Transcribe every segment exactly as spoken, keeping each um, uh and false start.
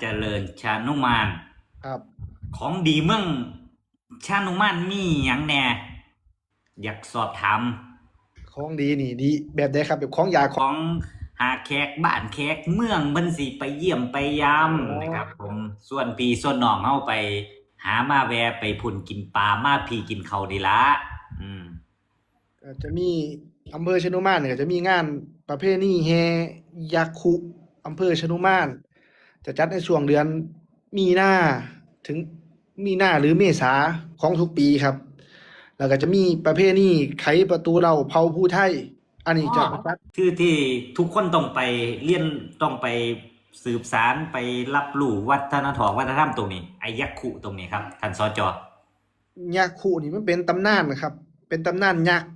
เจริญชานุมาน ครับ ของดีเมืองชานุมานมีหยังแหน่ อยากสอบถาม ของดีนี่ดีแบบใดครับ แบบของอยากของ ของหาแขกบ้านแขกเมืองเพิ่นสิไปเยี่ยมไปยาม อ๋อ นะครับ ผมส่วนพี่ส่วนน้องเฮาไป หามาแวะไปพุ้นกินปลามาพี้กินข้าวนี่ละ อืม ก็จะมีอำเภอชานุมานเนี่ยก็จะมีงานประเพณีแห่ยักษ์คุอำเภอชานุมาน จะจัดในช่วงเดือนมีนาถึงมีนาหรือเมษาของทุกปีครับ แล้วก็จะมีประเพณีไขประตูเหล่าเผ่าภูไทย อันนี้จะ อ๋อ คือที่ทุกคนต้องไปเรียนต้องไปสืบสานไปรับรู้วัฒนธรรมวัฒนธรรมตรงนี้ ไอ้ยักษ์คุตรงนี้ครับ ท่าน สจ ยักษ์คุนี่มันเป็นตำนานนะครับ เป็นตำนานยักษ์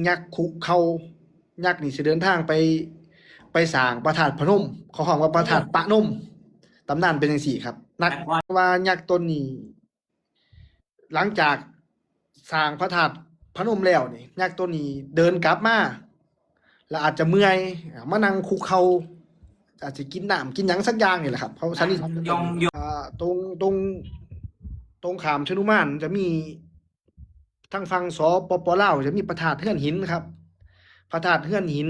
ยักษ์คุเขา ยักษ์นี่สิเดินทางไป ไปสร้างพระธาตุพนม เขาฮ้องว่าพระธาตุปะนม ตำนานเป็นจังซี่ครับ นักว่ายักษ์ตนนี้ หลังจากสร้างพระธาตุพนมแล้วนี่ ยักษ์ตนนี้เดินกลับมา แล้วอาจจะเมื่อย มานั่งคุกเข่า อาจจะกินน้ำกินหยังสักอย่างนี่แหละครับ เขาสันนิษฐาน ยองยอง อ่า ตรง ตรง ตรงข้ามชานุมานจะมี ทางฝั่ง สปป ลาว จะมีพระธาตุเฮือนหินครับ พระธาตุเฮือนหิน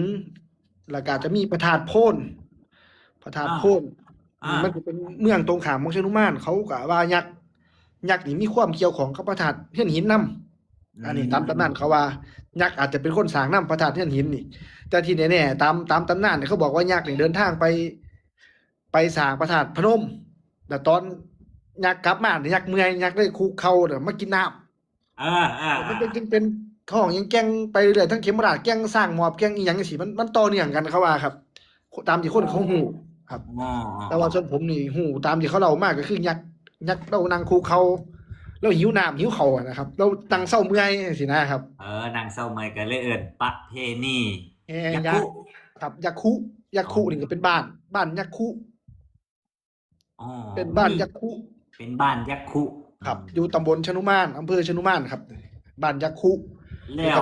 แล้วก็จะมีพระธาตุโพน พระธาตุโพน อ่า มันจะเป็นเมืองตรงข้ามของชานุมาน เขาก็ว่ายักษ์ ยักษ์นี่มีความเกี่ยวข้องกับพระธาตุเฮือนหินนำ อันนี้ตามตำนานเขาว่า ยักษ์อาจจะเป็นคนสร้างนำพระธาตุเฮือนหินนี่ แต่ที่แน่ๆ ตาม ตามตำนานเนี่ยเขาบอกว่ายักษ์เนี่ยเดินทางไป ไปสร้างพระธาตุพนม แต่ตอนยักษ์กลับมาเนี่ยยักษ์เมื่อย ยักษ์ได้คุกเข่าเนี่ยมากินน้ำ เออเออเอ มัน อ เป็นจึงเป็นของยังแก่งไปเรื่อยๆ ทั้งเขมราช แก่งช้างหมอบ แก่งอีหยังจังซี่ มัน มันต่อเนื่องกันเขาว่าครับ ตามที่คนเขาฮู้ครับ อ๋ออ๋อ แต่ว่าส่วนผมนี่ฮู้ตามที่เขาเล่ามาก็คือยักษ์ ยักษ์เรานั่งคุกเข่า แล้วหิวน้ำหิวข้าวอะนะครับ แล้วนั่งเซาเมื่อยจังซี่นะครับ เออ นั่งเซาเมื่อยก็เลยเอิ้นประเพณี แห่ ยักษ์ ยักษ์ คุ ครับ ยักษ์คุ ยักษ์คุนี่ก็เป็นบ้าน บ้านยักษ์คุ อ๋อ เป็นบ้านยักษ์คุ เป็นบ้านยักษ์คุ ครับ อยู่ตำบลชานุมาน อำเภอชานุมานครับ บ้านยักษ์คุ แล้ว